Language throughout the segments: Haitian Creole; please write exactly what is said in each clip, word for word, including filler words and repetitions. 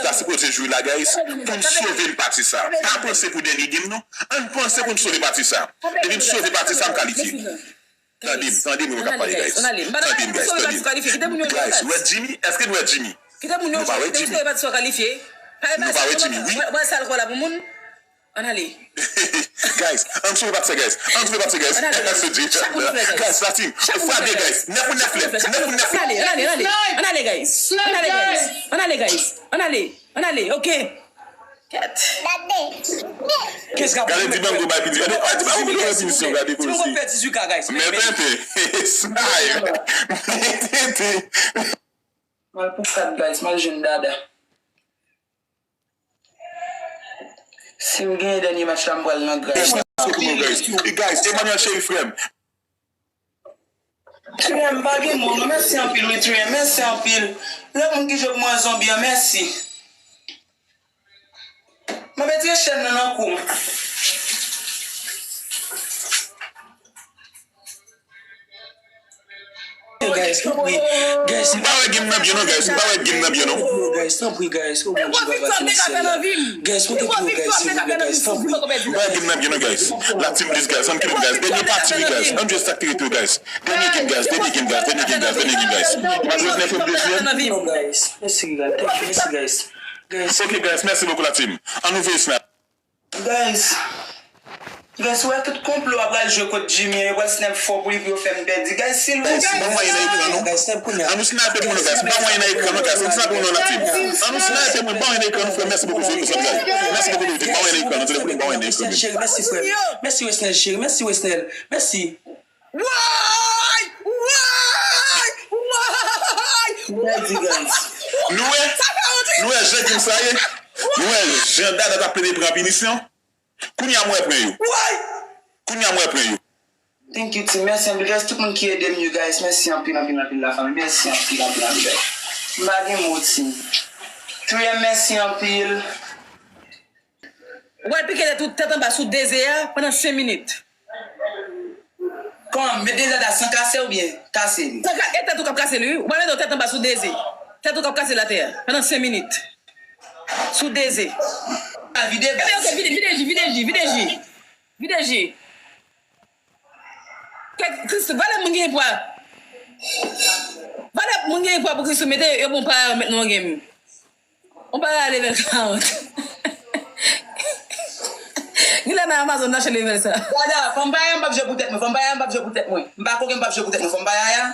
ta sipoze jwe la, guys, pou n sove pati sa. Pa panse pou dènye game, non. Ann panse pou n sove pati sa. Depi n sove pati sa, m kalifye. Tande m, tande m, mwen k ap pale, guys. Tande m, guys, tande m. Guys, wè Jimmy? Èske n wè Jimmy? Nou pa wè Jimmy. Nou pa wè Jimmy, wi. Ann ale. Guys, ann sove pati sa, guys. Ann sove pati sa, guys. Ann ale, guys. Guys, la team. Frape, guys. Nèf pou nèf lè. Nèf pou nèf lè. Ann ale, ann ale, ann ale. Ann ale, guys. Ann ale, guys. Ann ale, guys. Ann ale. Ann ale, ok. Kèt. Gade Dibango bay piti. Gade, ah, Dibango bay piti, gade pou li. Dibango fè dizuit K, guys. Men tenten. Style. Men tenten. M al pou kat, guys, m al jwenn Dada. Si m genyen dènye match la, m pral nan gras. Guys, guys, Emmanuel cheri frè m. Trè, m pa gen mo, non, mèsi anpil, wi, Trè, mèsi anpil. Lòt moun ki jwe pou mwen, zonbi an, mèsi. M ap retire chèn nan nan kou m. Guys, tanpri. Guys, m pa wè game nan byen non, guys. M pa wè game nan byen non. Guys, tanpri, guys. Oh, Bondye, papa, ki nan syèl la. Guys, monte pi wo, guys, silvouplè, guys, tanpri. M pa wè game nan byen non, guys. La team please, guys. Ann kite, guys. Dènye pati, wi, guys. Ann jwe sa k te rete, guys. Dènye game, guys. Dènye game, guys. Dènye game, guys. Dènye game, guys. Mwen jwe nèf m dezyèm. No, guys. Mèsi, guys. Thank you. Mèsi, guys. Guys. Ok, guys. Mèsi bokou, la team. Ann ouvri snap. Guys, guys, ou wè tout konplo a pral jwe kont Jimmy an, yo pral snap fò pou li, pou yo fè m pèdi. Guys, silvouplè. Guys, m pa wè anyen nan ekran non. Guys, snap kounye a. Ann nou snipe pou nou, guys. M pa wè anyen nan ekran non, guys. Ann snipe mwen, m pa wè anyen nan ekran non, frè. Mèsi bokou, Jimmy. Mèsi bokou, Jimmy. M pa wè anyen nan ekran non, tande pou m pa wè anyen nan ekran non. Mèsi, cheri. Mèsi, frè m. Mèsi, Wesnel, cheri. Mèsi, Wesnel. Mèsi. Woy! Woy! Woy! Mèdi, guys. Nou wè? Nou wè jan game sa ye? Nou wè jan Dada t ap plede pran pinisyon? Kounye a m wè pwen yo. Woy! Kounye a m wè pwen yo. Thank you, team. Mèsi anpil, guys. Tout moun ki ede m yo, guys. Mèsi anpil, anpil, anpil, lafanmi. Mèsi anpil, anpil, anpil, guys. M pa gen mo, team. Trè, mèsi anpil. Ou pral pike tèt ou, tèt anba sou deze a pandan senk minit. Kòman? Met deze a san kase oubyen kase li? San ka-, e tèt ou k ap kase li, wi. Ou pral mete tèt anba sou deze. Tèt ou k ap kase l atè a pandan senk minit. Sou deze. A, vide baz. Ebyen, ok, vide, vide ji, vide ji, vide ji. Vide ji. Kè, Christoo, valè moun gen pwa. Valè moun gen pwa pou Christoo mete, yo bon pa yo met nan yon game. On pa rale level karant. Genlè nan Amazon n achte level sa. Dada, fanm payaya, m p ap jwe pou tèt mwen. Fanm payaya, m p ap jwe pou tèt mwen. M pa koke, m p ap jwe pou tèt mwen. Fanm payaya.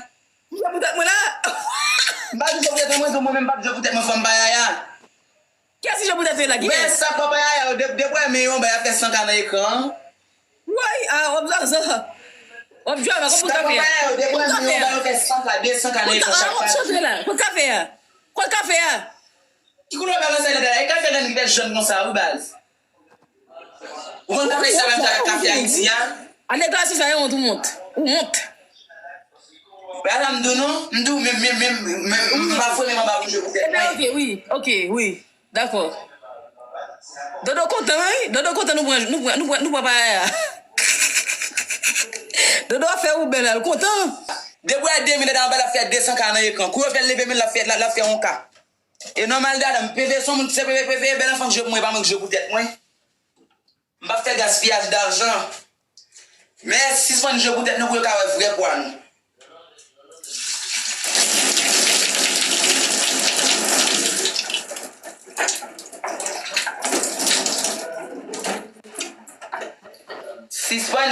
M jwe pou tèt mwen la. M pa jwe pou tèt mwen, mwen menm, m p ap jwe pou tèt mwen, fanm payaya. Kiyès ki jwe pou tèt mwen la? Kiyès? Wè sa, fanm payaya, de, de premye yo, ba y ap fè san ka nan ekran an. Woy, a, w ap zazan. W ap jwe avè kòman pou kafe a? Kòman pou kafe a? Kòman kafe a? Kot kafe a? Kot kafe a? Ki koulè w ap avansè nan la? E kafe a ki fè jòn konsa, wi, baz. Ou konn kafe sa menm jan ak kafe Ayiti a? A deklarasyon sa yo wont, ou wont. Ou wont. Wè sa m di w non, m di w menm, menm, menm, menm, m pa fremen anba pou jwe pou tèt mwen. Ebyen, ok, wi, ok, wi. Dakò. Dodo kontan, wi. Dodo kontan nou pran, nou pran, nou pran, nou pran payaya. Dodo ap fè Uber la, l kontan. Depi w a de mil dada anba, l ap fè de san ka nan ekran. Kou yo fè l leve men l, l ap fè, l ap, l ap fè yon ka. E nòmal dada, m P V se yon moun, se P V, P V, bèl anfan k jwe pou mwen, e pa mwen k jwe pou tèt mwen. M p ap fè gaspiyaj dajan. Men sispann jwe pou tèt nou pou yo ka wè vrè pwa nou. Sispann